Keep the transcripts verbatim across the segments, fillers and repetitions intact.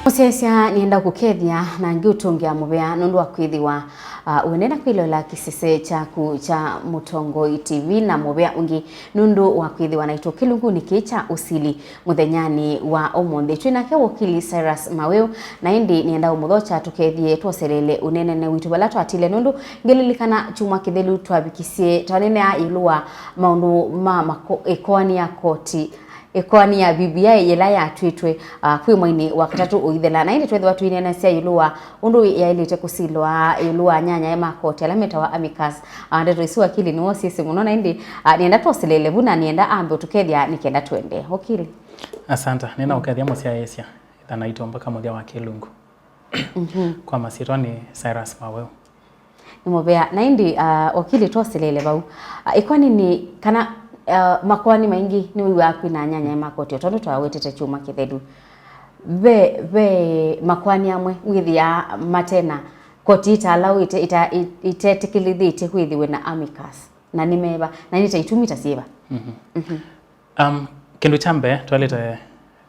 Mũsyaĩĩsya, nĩenda kũkethya na ngĩũtũngĩa mũvea nũndũ wa kwĩthĩwa, ah, ũendeea kwĩloela kĩsese kyaku kya Mũtongoi T V, na mũvea ũngĩ nũndũ wa kwĩthĩwa naitũ kĩlungunĩ kĩĩ kya ũsili mũthenyanĩ wa ũmũnthĩ. Twĩ nake wakili Cyrus Mawĩu, na ĩndĩ nĩenda ũmũthokya tũkethye twoselele ũneenanĩ witũ vala twatile, nũndũ ngĩlilikana kyumwa kĩthelu twavikisye twaneenea ĩũlũ wa maũndũ ma mako-, ĩkoani ya koti, ĩkoani ya B B I yĩla yatw'ĩtwe, ah, kwĩ mweinĩ wa katatũ ũithela. Na ĩndĩ twethĩwa tũineenasya ĩũlũ wa ũndũ yaĩlĩte kũsilwa ĩũlũ wa anyanyae ma koti ala metawa amicus. Ah, ndeto isu wakili nĩwe ũsyĩsĩ mũno, na ĩndĩ, ah, nĩenda twoselele vu, na nĩenda ambe ũtũkethya nĩ kenda tũendee. Wakili. Asanta. Nĩnaũkethya mũsyaĩĩsya, ĩtha naitũ mpaka mũthya wa kĩlungu. Mhm. Kwa masyĩtwa nĩ Cyrus Mawĩu. Nĩ mũvea. Na ĩndĩ, ah, wakili, twoselele vau. Ah, ĩkoani nĩ kana, ah, makoani maingĩ nĩwĩw'aa kwĩna anyanyae ma koti, o tondũ twawetete kyumwa kĩthelu. Ve, ve makoani amwe wĩthĩaa matena koti ĩtalaũĩte, ĩta-, ĩ-, ĩtetĩkĩlĩthĩtye kwĩthĩwe na amicus. Na nĩ meva? Na nĩ ta itumi ta syĩva? Mhm. Mhm. Um, kĩndũ kya mbee, twaĩlĩte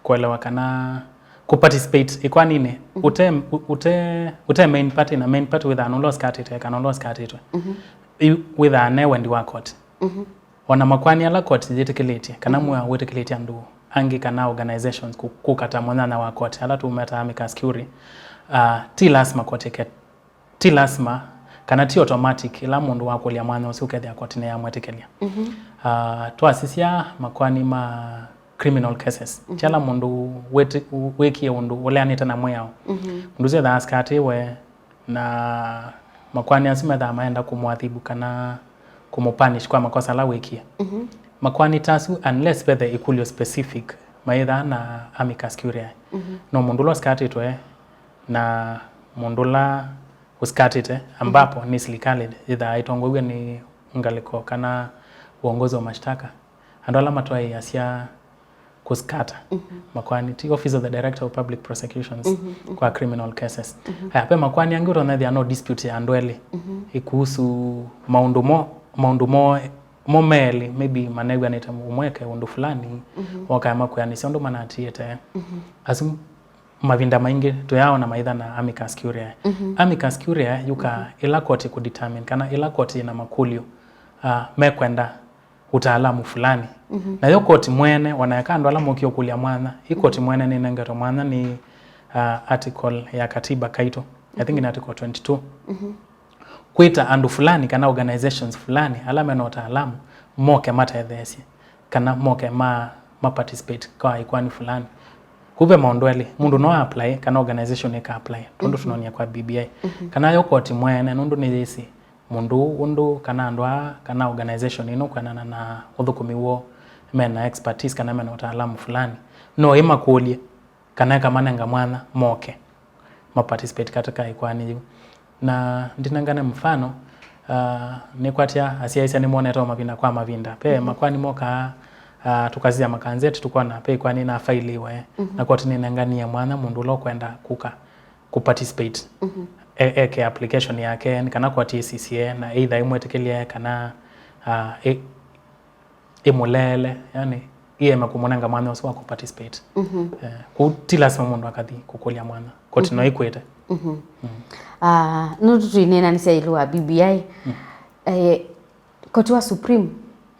kũelewa kana kũ participate ĩkoaninĩ, mhm, ũte, ũte, ũte main party, na main party wĩthaa nũla ũsikatĩte kana ũla ũsikatĩtwe. Mhm. Yu wĩthaa ne wendi wa court. Mhm. Ona makoani ala court yĩtĩkĩlĩtye, kana, mhm, mwĩao wĩtĩkĩlĩtye andũ angĩ kana organizations kũ-, kũka ta mũnyanya wa court, ala tũmetaa amicus curiae, ah, ti lasima court ĩke ti lasima, kana ti automatic, ĩla mũndũ wakũlya mwanya ũsu ũkethĩa koti nĩyamwĩtĩkĩlya. Mhm. Ah, twasisya makoani ma criminal cases, mhm, ti ala mũndũ wĩti-, wĩkie ũndũ ũleanĩte na mwĩao. Mhm. Mũndũ ũsu ethaa asikatĩwe, na makoani asu methaa maenda kũmũathibu kana kũmũpunish kwa makosa ala wĩkie. Mhm. Makoani ta asu, unless vethe ĩkũlyo specific, maĩthaa na amicus curiae. Mhm. No mũndũ ũla ũsikatĩtwe na mũndũ ũla ũsikatĩte, ambapo, mhm, nĩ silikalĩ yĩthaa ĩtongoew'e nĩ ngalĩko kana uongozi wa mashtaka, andũ ala matwaĩĩasya kũsikata, mhm, makoani ti Office of the Director of Public Prosecutions, mhm, mhm, kwa criminal cases. Mhm. Aya, ve makoani angĩ ũtonya ĩthĩa no dispute ya andũ elĩ, mhm, ĩkuhusu maũndũ mo, maũndũ mo, mo melĩ, maybe manew'anĩte, ũmwe eke ũndũ fulani, mhm, mokaa makwĩanĩsya ũndũ manatiĩte. Mhm. Asu mavinda maingĩ tũyaona maitha na amicus curiae. Mhm. Amicus curiae yukaa, mhm, ĩla koti kũdetermine kana ĩla koti yĩna makũlyo, ah, mekwenda ũtaalamu fulani. Mhm. Nayo koti mwene, ona eka andũ ala mokie ũkũlya mwanya, ĩ koti, mhm, mwene nĩnengetwe mwanya nĩ, ah, article ya katiba kaitũ, I think, mhm, nĩ article twenty-two. Mhm. Kwĩta andũ fulani kana organizations fulani ala mena ũtaalamu moke matetheesye, kana moke ma, ma participate kwa ĩkoani fulani. Kũu ve maũndũ elĩ, mũndũ no apply kana organization ĩka apply, tondũ, mhm, tũnonie kwa B B I. Mhm. Kana yo koti mwene, nũndũ nĩyĩsĩ mũndũ ũũ ũndũ, kana andũ aa, kana organization ĩno kwĩanana na ũthũkũmi woo mena expertise kana mena ũtaalamu fulani, no ĩmakũlye kana ĩkamanenga mwanya moke ma participate katika ĩkoani yĩu. Na ndinengane mfano, ah, nĩkwatya asyaĩĩsya nĩmonete o mavinda kwa mavinda. Ve, mhm, makoani mokaa, ah, tũkasisya makanzeti tũkona ve ĩkoani nafailiwe, mhm, na koti nĩnenganie mwanya mũndũ ũla ũkwenda kũka kũ participate, mhm, e-, eke application yake, nĩ kana koti ĩsisye na either ĩmwĩtĩkĩlye kana, ah, ĩ-, ĩmũleele, yani, ĩeme kũmũnenga mwanya ũsu wa kũ participate. Mhm. Eh, kũu ti lasima mũndũ akathi kũkũlya mwanya. Koti no, mhm, ĩkwĩte. Mhm. Mm. Ah, nũndũ tũineenanĩsya ĩũlũ wa B B I, mm, eh, koti wa Supreme,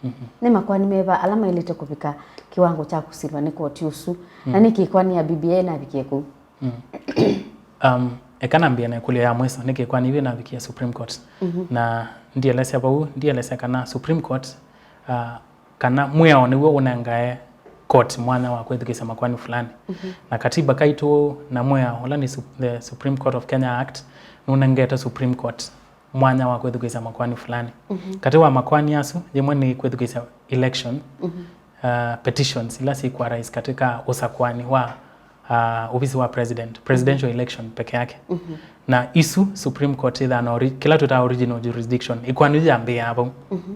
mhm, nĩ makoani meva ala maĩlĩte kũvika kĩwango kya kũsilwa nĩ koti ũsu? Na, mm, nĩkĩ ĩkoani ya B B I navikie kũu? Mm. Um, eka nambĩe na ĩkũlyo ya mwiso, nĩkĩ ĩkoani yĩu yĩnavikie Supreme Court? Mhm. Na ndielesya vau, ndielesya kana Supreme Court, uh, kana mwĩao nĩw'o ũnengae court mwanya wa kwĩthukĩĩsya makoani fulani. Mhm. Na katiba kaitũ na mwĩao ũla nĩ Sup-, the Supreme Court of Kenya Act nũnengete Supreme Court mwanya wa kwĩthukĩĩsya makoani fulani. Mhm. Katĩ wa makoani asu, yĩmwe nĩ kwĩthukĩĩsya election, mhm, uh, petitions ila syĩkwa rais katika ũsakuani wa, uh, ovisi wa president, presidential, mhm, election peke yake. Mhm. Na isu Supreme Court ĩthaa na ori-, kĩla twĩtaa original jurisdiction, ĩkoani yu yambĩĩaa vau. Mhm.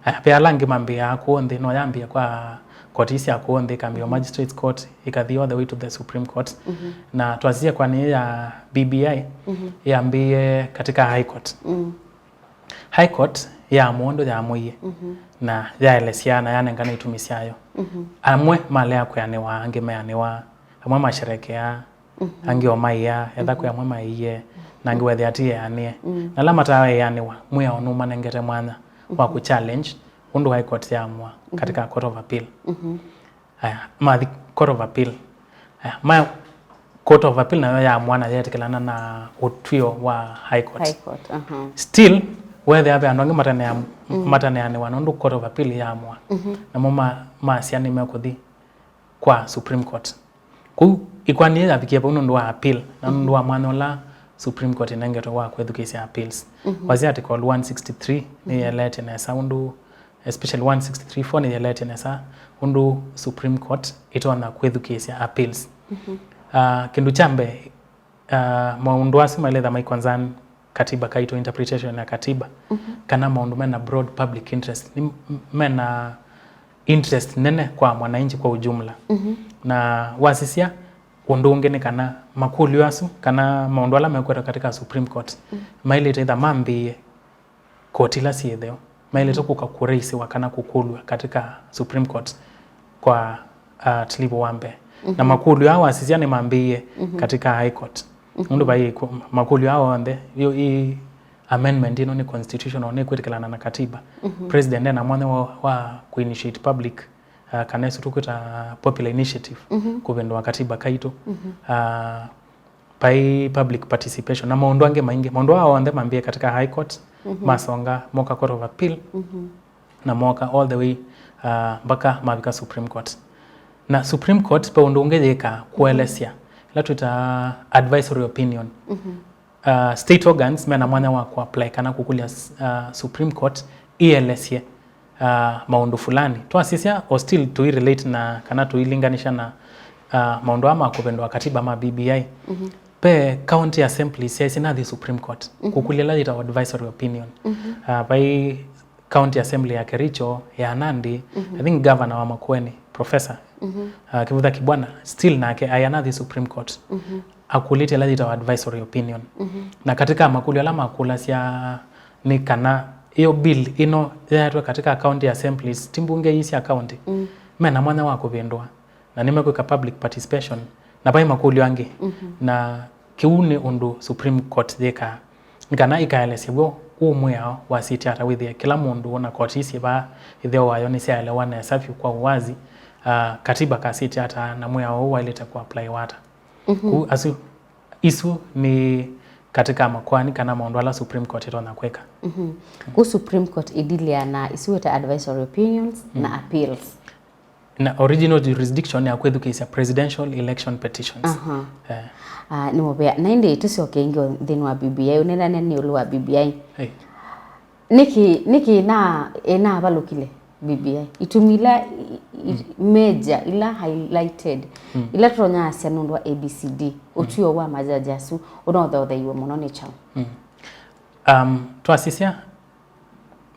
Aya, ve ala angĩ mambĩĩaa kũũ nthĩ, no yambĩĩe kwa koti sya kũũ nthĩ, ĩkambĩĩwa, mhm, Magistrates Court, ĩkathi all the way to the Supreme Court. Mhm. Na twasisya ĩkoani ya B B I, mhm, yambĩĩe katika High Court. Mm. High Court yaamũa ũndũ yaamũie, mhm, na yaelesya na yanengana itumi syayo. Mhm. Amwe malea kwĩanĩwa, angĩ meanĩwa, amwe masherekea, angĩ o maĩa, etha kwĩ amwe maĩie, na angĩ wethĩa ti eanĩe. Na ala mataeanĩwa, mwĩao nũmanengete mwanya wa kũ challenge ũndũ High Court yaamũa katika Court of Appeal. Aya, mathi Court of Appeal. Aya, ma Court of Appeal nayo yaamũa na yetĩkĩlana na ũtw'ĩo wa High Court. High Court, aha. Still, wethĩa ve andũ angĩ matanea-, mataneanĩwa nũndũ Court of Appeal yaamũa. Namo ma-, masya nĩmekũthi kwa Supreme Court. Kũu ĩkoani yavikie vau nũndũ wa appeal, na nũndũ wa mwanya ũla Supreme Court ĩnengetwe wa kwĩthukĩĩsya appeals. Wasya Article one sixty-three nĩyĩeleetye nesa ũndũ, especially one sixty-three four nĩyĩeleetye nesa ũndũ Supreme Court ĩtonya kwĩthukĩĩsya appeals. Ah, kĩndũ kya mbee, ah, maũndũ asu mailĩtha mai concern katiba kaitũ, interpretation ya katiba, kana maũndũ mena broad public interest, nĩ m-, mena interest nene kwa mwananchi kwa ujumla. Na wasisya, ũndũ ũngĩ nĩ kana makũlyo asu, kana maũndũ ala mekwetwa katika Supreme Court, mailĩte ĩtha mambĩĩe koti ila syĩ ĩtheo, mailĩte kũka kũraisiwa kana kũkũlw'a katika Supreme Court kwa, uh, atilivu wa mbee. Na makũlyo aa wasisya nĩmambĩĩe katika High Court. Nũndũ vai ku-, makũlyo aa onthe, yu-, i amendment ĩno nĩ constitutional, nĩ kwĩtĩkĩlana na katiba. President ena mwanya wa, wa kũ-initiate public, uh, kana ĩsu tũkwĩta popular initiative, kũvĩndũa katiba kaitũ. Uh, vai public participation na maũndũ angĩ maingĩ. Maũndũ aa onthe mambĩĩe katika High Court, masonga moka Court of Appeal, na moka all the way, uh, mpaka mavika Supreme Court. Na Supreme Court ve ũndũ ũngĩ yĩkaa kũelesya, ĩla twĩtaa advisory opinion. Uh, state organs mena mwanya wa kũ-apply kana kũkũlya, uh, Supreme Court ĩelesye, uh, maũndũ fulani. Twasisya o still tũi relate na kana tũilinganisha na, uh, maũndũ aa ma kũvĩndũa katiba ma B B I. Ve county assemblies syaisye nathi Supreme Court kũkũlya ĩla yĩtawa advisory opinion. Uh, vai county assembly ya Kericho, ya Nandi, I think governor wa Makueni, Professor, uh, Kivutha Kibwana, still nake aĩ anathi Supreme Court. Akũlĩtye ĩla yĩtawa advisory opinion. Na katika makũlyo ala makũlasya nĩ kana ĩyo bill ĩno yaetwe katika county assemblies, ti mbunge ii sya county, mena mwanya wa kũvĩndũa, na nĩmekwĩka public participation, na vai makũlyo angĩ. Na kĩu nĩ ũndũ Supreme Court yĩkaa, nĩ kana ĩkaelesya w'o ũũ mwĩao wasĩtye ata wĩthĩe kĩla mũndũ na koti isyĩ vaa ĩtheo wayo nĩsyaelewa nesa vyũ kwa uwazi, ah, katiba kasĩtye ata na mwĩao ũũ waĩlĩte kũaplaiwa ata. Kũu asu, isu nĩ katika makoani kana maũndũ ala Supreme Court ĩtonya kwĩka. Kũu Supreme Court ĩdilĩaa na isu wĩta advisory opinions na appeals. Na original jurisdiction ya kwĩthukĩĩsya presidential election petitions. Aha. Eh. Ah, nĩ mũvea. Na ĩndĩ tũsyoke ĩngĩ o nthĩnĩ wa B B I, ũneenane nĩ ĩũlũ wa B B I. Hey. Nĩkĩ, nĩkĩ na, ĩnavalũkile B B I? Itumi ila i-, i-, major, ila highlighted, ila tũtonya asya nũndũ wa A B C D, ũtw'ĩo wa majaji asu, ũnaũthaũthaiwe mũno nĩ kyaũ? Um, twasisya,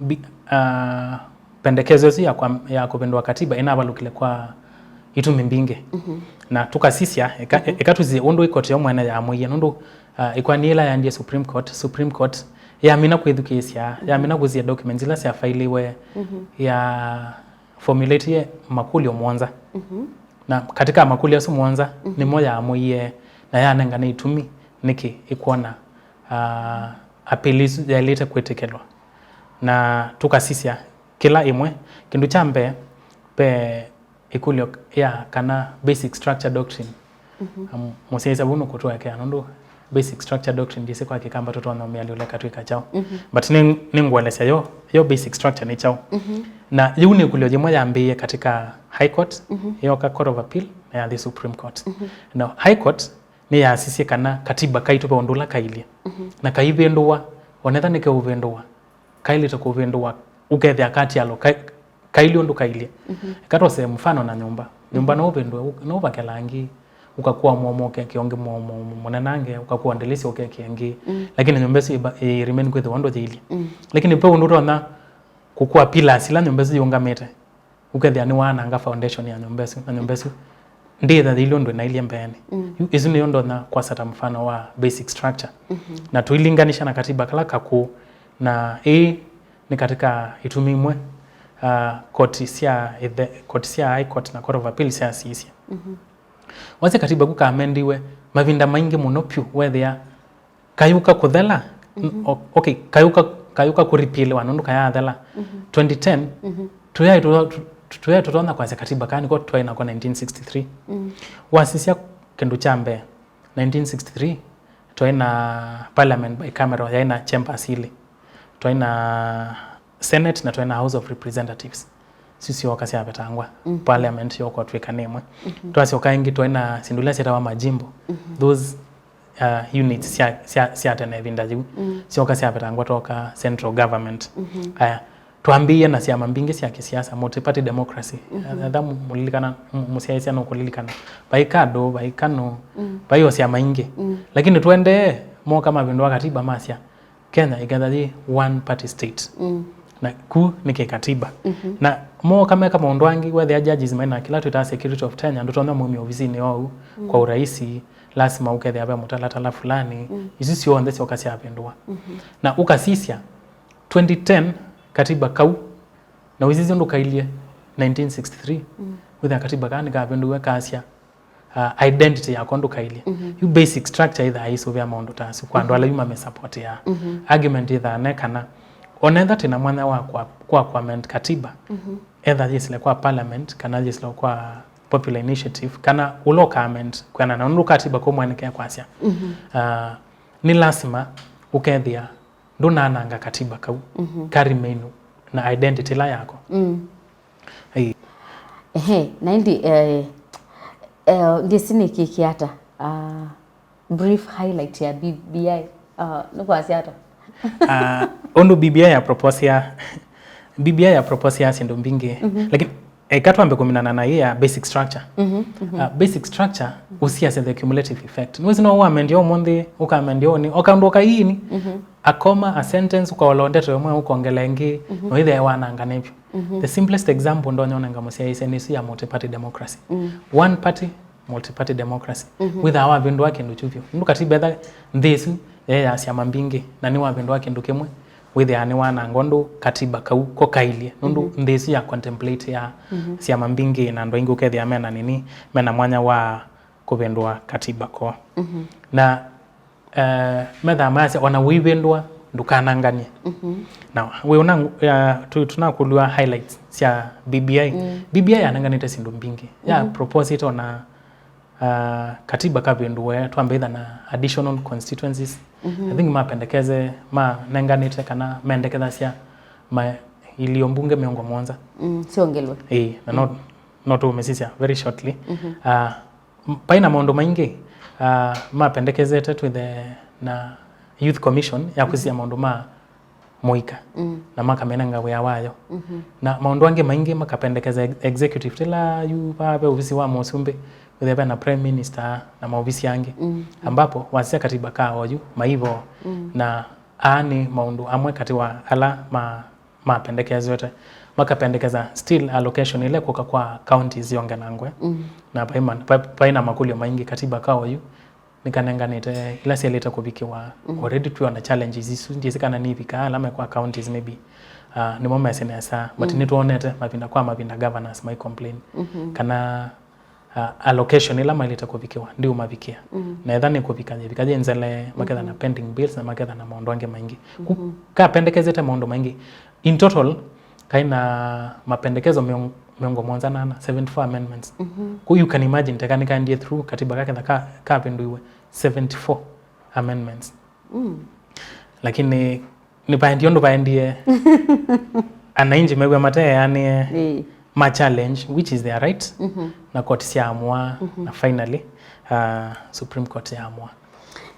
Bi-, ah, pendekezo ĩsu ya kwa-, ya kũvĩndũa katiba ĩnavalũkile kwa itumi mbingĩ. Na tũkasisya, eka, eka tũsisye ũndũ ĩkoti yo mwene yaamũie, nũndũ, ah, ĩkoani ĩla yaendie Supreme Court, Supreme Court yamina kwĩthukĩĩsya, yamina kũsisya documents ila syafailiwe, ya formulatie makũlyo mũonza. Na katika makũlyo asu mũonza, nĩmo yaamũie na yanengane itumi nĩkĩ ĩkwona, ah, appeal ĩsu yaĩlĩte kwĩtĩkĩlwa. Na tũkasisya kĩla ĩmwe, kĩndũ kya mbee, ve ĩkũlyo ya kana basic structure doctrine. Am, mũsyaĩĩsya vau nũkũtũekea, nũndũ basic structure doctrine ndĩsĩ kwa Kĩkamba tũtonya ũmĩalyũla ĩkatw'ĩka kyaũ. But nĩ, nĩngũelesya yo, yo basic structure nĩ kyaũ. Na yĩu nĩ ĩkũlyo yĩmwe yambĩĩe katika High Court, yooka Court of Appeal, na yathi Supreme Court. Na High Court nĩyasisye kana katiba kaitũ ve ũndũ ũla kailyĩ. Na kaivĩndũwa, onetha nĩkeũvĩndũwa, kaĩlĩte kũvĩndũwa, ũkethĩa katialwa, kai-, kailyĩ ũndũ kailyĩ. Eka tose mũfano na nyũmba. Nyũmba no ũvĩndũe, ũ-, no ũvake langi, ũkakua mũomo ũkekĩa ũngĩ mũomo mũnenange, ũkakua ndĩlĩsya ũkekĩa ĩngĩ. Lakini nyũmba ĩsu ĩba-, ĩ remain kwĩthĩwa ũndũ yĩilyĩ. Lakini ve ũndũ ũtonya kũkua pillars ila nyũmba ĩsu yĩũngamĩte, ũkethĩa nĩwaananga foundation ya nyũmba ĩsu, na nyũmba ĩsu ndĩĩtha yĩilyĩ ũndũ ĩnailyĩ mbeenĩ. Yu, ĩsu nĩyo ndonya kwasata mũfano wa basic structure. Na tũilinganisha na katiba kala kakũũ, na ĩĩ nĩ katika itumi imwe, ah, koti sya ĩthe-, koti sya High Court na Court of Appeal syasisye. Wasya katiba ku kaamendiwe Mavinda maingĩ mũno vyũ wethĩa kayũka kũthela, o- okay, kayũka, kayũka kũripiliwa nũndũ kayathela. Twenty ten, tũyaĩ tũ- tũ- tũyaĩ tũtonya kwasya katiba kaa nĩko twaĩ nako nineteen sixty-three. Wasisya kĩndũ kya mbee, nineteen sixty-three, twaĩ na parliament bicameral, yaĩ na chambers ilĩ. Twaĩ na Senate na twaĩ na House of Representatives. Isu syoka syavetangwa, parliament yoka ũtw'ĩka nĩ ĩmwe. Twasyoka ĩngĩ twaĩ na syĩndũ ila syĩtawa majimbo. Those, uh, units sya, sya, sya tene ĩvinda yĩu. Syoka syavetangwa twoka central government. Aya, twambĩĩe na syama mbingĩ sya kĩsiasa, multi-party democracy. Etha mũlilikana, mũsyaĩĩsya nũkũlilikana. Vai KADU, vai KANU, vai o syama ingĩ. Lakini tũendee, moka mavĩndũa katiba masya, Kenya ĩketha yĩ one party state. Na ku nĩ kĩkatiba. Na mooka meka maũndũ angĩ, wethĩa judges maĩ na kĩla twĩtaa security of tenure, ndũtonya mũmya ovisinĩ oou kwa ũraisi, lasima ũkethĩa ve mũtalatala fulani. Isu syonthe syoka syavĩndũa. Na ũkasisya twenty ten katiba kau, na wĩsisya ũndũ kailyĩ nineteen sixty-three, wĩthĩa katiba kaa nĩkavĩndũiwe kasya, uh, identity yakwa ndũkailyĩ. Yu basic structure ĩthaa ĩisũvĩa maũndũ ta asu kwa andũ ala yu mamesupportiaa. Argument ĩthaa ne kana onetha twĩna mwanya wa kwa, kwa kuamend katiba, etha yĩsile kwa parliament kana yĩsile kwa popular initiative, kana ũla ũkaamend kwĩanana na ũndũ katiba kũmwanĩkĩa kwasya. Uh, nĩ lasima ũkethĩa ndũnananga katiba kau, ka remain na identity ĩla yako. Ĩĩ. Ehe, na ĩndĩ, eh, eh, ndĩsĩ nĩkĩkie ata, ah, brief highlight ya B B I, ah, nĩkwasya ata? Ah, ũndũ B B I ya propose ya, B B I ya propose ya syĩndũ mbingĩ, lakini eka twambe kũminana na ĩĩ ya basic structure. Ah, basic structure ũsiasya the cumulative effect. Nĩwĩsĩ no ũamendia ũmũnthĩ, ũkamendia ũnĩ, o kaũndũ o kaini, a comma, a sentence, ũkaola ndeto ĩmwe, ũkongela ĩngĩ, no ĩthĩa wanangane vyũ. The simplest example ndonya ũnenga mũsyaĩĩsya nĩ ĩsu ya multi-party democracy. One party, multi-party democracy. Wĩthaa wavĩndũa kĩndũ kyu vyũ. Nũndũ katiba etha nthĩ ĩsu yaĩ ya syama mbingĩ, na nĩwavĩndũa kĩndũ kĩmwe, wĩthĩaa nĩwananga ũndũ katiba kau ko kailyĩ. Nũndũ nthĩ ĩsu ya contemplate ya syama mbingĩ na andũ aingĩ ũkethĩa mena nini, mena mwanya wa kũvĩndũa katiba koo. Na, eh, methaa mayasya, ona wĩivĩndũa, ndũkananganie. Na wĩ ũna, eh, tu- tunakũlw'a highlights sya B B I. B B I yanenganĩte syĩndũ mbingĩ. Ya proposĩte ona, ah, katiba kavĩndũe, twambe ĩtha na additional constituencies. I think mapendekeze, manenganĩte kana mendekethasya mailio mbunge mĩongo mũonza. Mm, syongelwe. Ĩĩ, na no, no tũũmĩsisya very shortly. Ah, M- vai na maũndũ maingĩ, ah, mapendekezete twĩthe na Youth Commission ya kũsisya maũndũ ma mũika, na makaminenga wĩa wayo. Na maũndũ angĩ maingĩ makapendekeza ex- executive, tĩla yu vaa ve ovisi wa mũsumbĩ, wĩthĩa ve na prime minister na maovisi angĩ, ambapo wasisya katiba ka oyu maivo, na aa nĩ maũndũ amwe katĩ wa ala ma mapendekezete, makapendekeza still allocation ĩla ĩkũka kwa counties yongelangwe. Na vai ma- va- vai na makũlyo maingĩ katiba ka oyu nĩkanenganĩte ila syaĩlĩte kũvikĩwa. Already twĩona challenges isu, ndyĩsĩ kana nĩivikaa ala me kwa counties maybe, uh, nĩmo mesĩ nesa, but nĩtwonete mavinda kwa mavinda governors mai complain kana uh, allocation ĩla maĩlĩte kũvikĩwa ndĩũmavikĩa. Na etha nĩ kũvika yĩvika yĩ nzele, maketha na pending bills na maketha na maũndũ angĩ maingĩ. Ku- kapendekezete maũndũ maingĩ. In total, kaĩ na mapendekezo mĩong- mĩongo mũonza na ana, seventy-four amendments. Ku you can imagine teka nĩkaendie through katiba kaketha ka- kavĩndũiwe seventy-four amendments. Lakini nĩvaendie ũndũ vaendie. Anainji mew'a mateanĩe, ma challenge, which is their right, na court syaamũa, na finally, uh, Supreme Court yaamũa.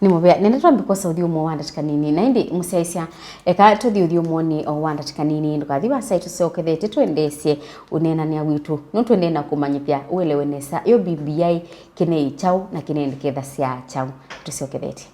Nĩ mũvea, nenda twambe kwosa ũthyũmũo wa ndatĩka nini, na ĩndĩ mũsyaĩĩsya, eka tũthi ũthyũmũonĩ o wa ndatĩka nini, ndũkathi vaasa, tũsyokethete twendeesye ũneenany'a witũ, no tũendee na kũmanyĩthya ũelewe nesa yo B B I kĩneĩ kyaũ na kĩnendekethasya kyaũ. Tũsyokethete.